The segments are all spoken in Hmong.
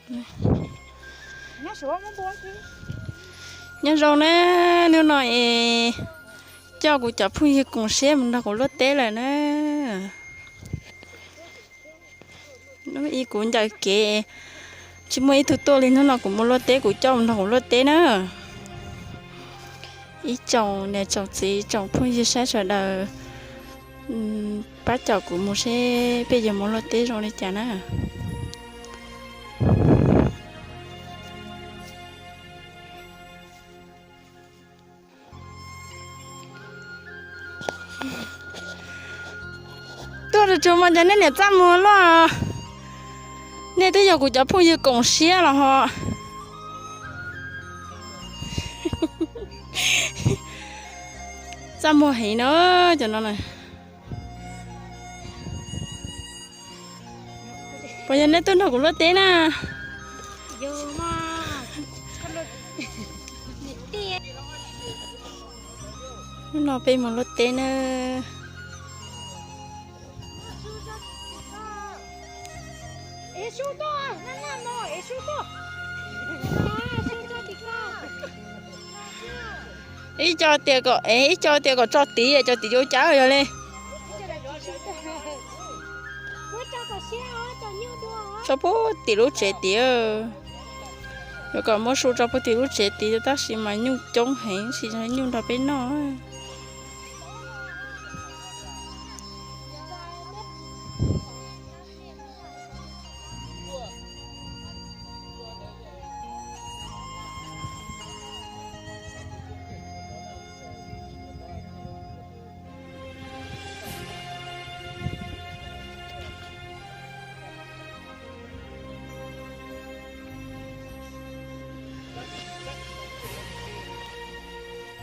Nyob zoo na, hnub no es coj kuv cov phooj ywg koom siab mus nrog kuv luaj teb lawm na. Hnub ib kuv ncaws kev tsis muaj ib tug tuaj li, hnub no kuv mus luaj teb kuv coj mus nrog kuv luaj teb na. Ib tsoom niam tsoom txiv tsoom phooj ywg saib sawv daws pab caum kuv mus seb peb yuav mus luaj teb zoo li cas na. Tuaj tsuag tsuag mas cas nej niam txaj muag luaj. Nej twb yog kuv cov phooj ywg koom siab los ho. Txaj muag heev na cov no na. Puas yog nej tuaj nrog kuv luaj teb na? Hnub no peb mus luaj teb na. Ib co tias kom, ib co tias kom tso tid, cov tid yuav cas yog li. Tso puag tim lub tsev tid. Yuav kom muab su tso puag tim lub tsev tid tab sis mas nyuj coob heev, tsis nyuj nrog peb noj.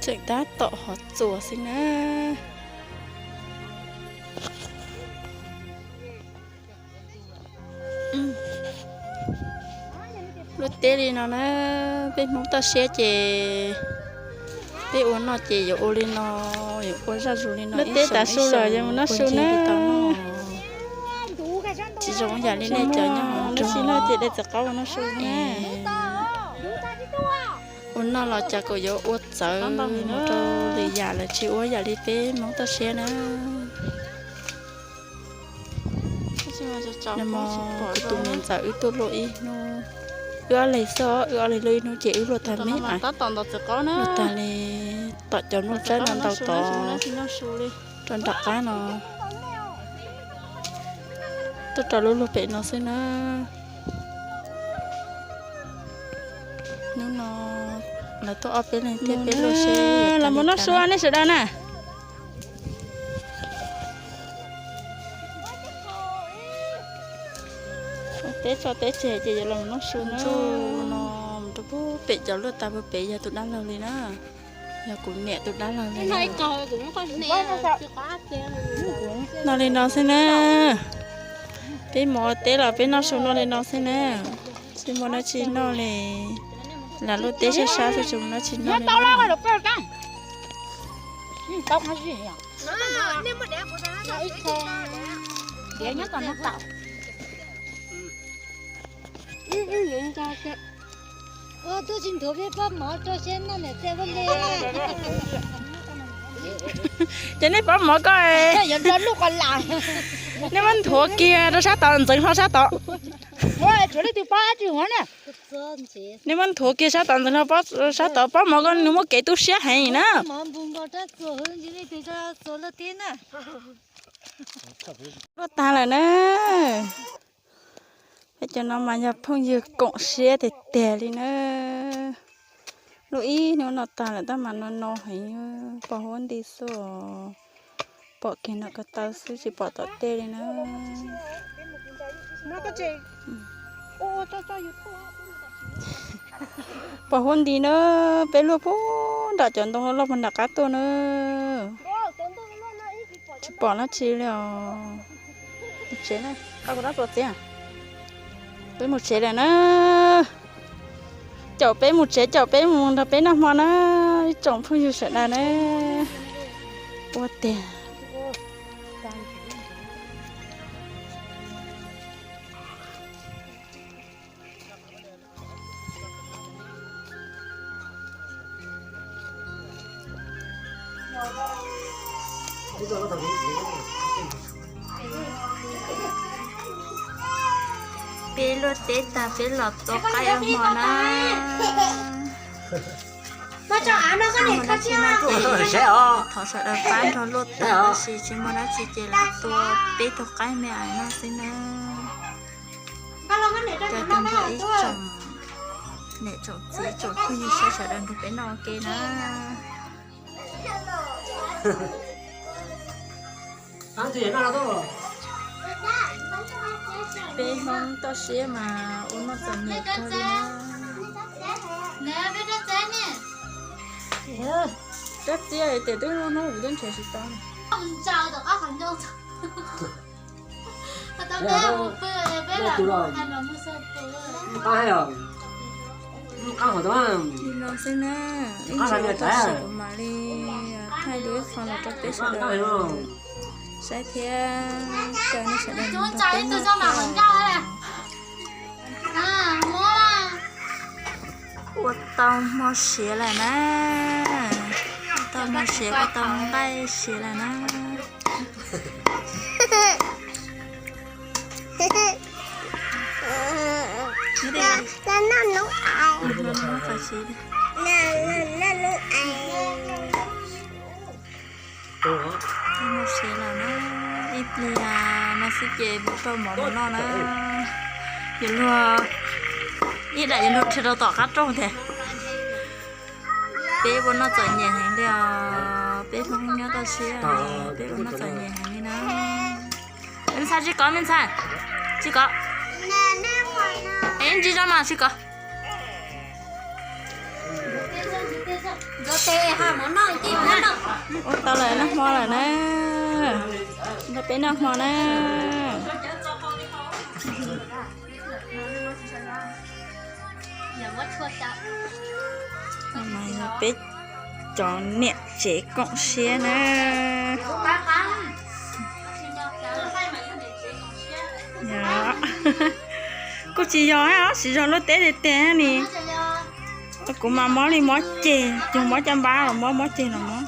Tseem tab tom hov txuas xwb na. Luaj teb li no na, peb Hmoob toj siab ces peb ua noj ces yuav ua li no, yuav ua zaj zus li no. Luaj teb tas su los yuav mus noj su na. Tsis zoo yam li nej cov nyob hauv nrog no ces de txiv qaub ua noj su na. Ua noj los cas kom yuav ua txawv mus rau lwm yam lawm, tsis ua yam li peb Hmoob toj siab na. Nag hmo kuv tus me ntxawm wb tuaj luaj ib hnub, wb ob leeg xwb, wb ob leeg luaj ib hnub ces wb luaj tag me ais, luaj tag li tom cov nplooj tsawb no ntau tod rau nram qab no, tuaj rau lub luag pem no xwb na. Hnub no lawv tuaj ob peb leeg thiab peb luaj seb los mus noj su nej sawv daws na. Teb tso teb tseg ces yuav los mus noj su na. No mus rau pem cov luaj tag puag pem yog tus dab laug li na. Yog kuv niam tus dab laug li na. Noj li no xwb na. Peb mus ua teb los peb noj su noj li no xwb na. Tsis muaj dab tsi noj li. Lam luaj teb sab sab xwb tsis muaj dab tsi noj li. Ua tub tsis nthuav peb pob mov rau seb noj niam txiv ua li. Ces nej pob mov ko, nej muab nthuav kiag rau sab tod, ntxeev hlo sab tod. Nej muab nthuav kiag sab tod, ntxeev hlo sab tod, pob mov ko nws muaj kev tu siab heev na. Luaj tag lawm na. Peb cov no mas yog phooj ywg koom siab tiag tiag li na. Luaj ib hnub no tag lawm tab mas no no heev, pom huab nti xwb os. Pom kiag nram ko taw xwb tsis pom tom tej li na. Pom huab nti na, peb luaj puag nram cov ntoo loj loj puag nram qab tuaj na. Tsis pom dab tsi li os. Mus tsev na, kuv rab txuas txiv. Peb mus tsev lawm na. Caum peb mus tsev, caum peb mus nrog peb noj hmo na, ib tsoom phooj ywg sawv daws na. Ua tiag. Peb luaj teb tag peb los tua qaib ua hmo na. Thov sawv daws pab nrog luaj teb, tab sis tsis muaj dab tsi ces los tua peb tug qaib me ais no xwb na. Cov tug nrog ib tsoom niam tsoom txiv tsoom phooj ywg sawv daws nrog peb noj ua ke na. Peb Hmoob toj siab mas ua noj txom nyem kawg li na. Rab txiab tias twb hnub hnub kuv twb nrhiav tsis tau. Li no xwb na, ib ntsis toj siab kuv mam li thaij dua ib qho los rau peb sawv daws saib thiab caw nej sawv daws nrog peb noj. Ua tau hmo siav lawm na, ua tau hmo siav, ua tau nqaij siav lawm na. Hmo siav lawm na, ib pliag no xwb ces mus rau mov mus noj na. Yuav luag, ib daim yuav luag rhiav rau tom qab rooj tiag. Peb ua noj txom nyem heev li os, peb Hmoob nyob toj siab, peb ua noj txom nyem heev li na. Me ntxhais tsis kov, me ntxhais tsis kov. Es ntsis zog mas tsis kov. Ua tau lawm noj hmo lawm na, nrog peb noj hmo na. Peb cov niam tsev koom siab na. Kuj tsis yog, siv zog luaj teb tiag tiag ni. Kuv mas mob li mob ceg, cog mob caj npab los mob, mob ceg los mob.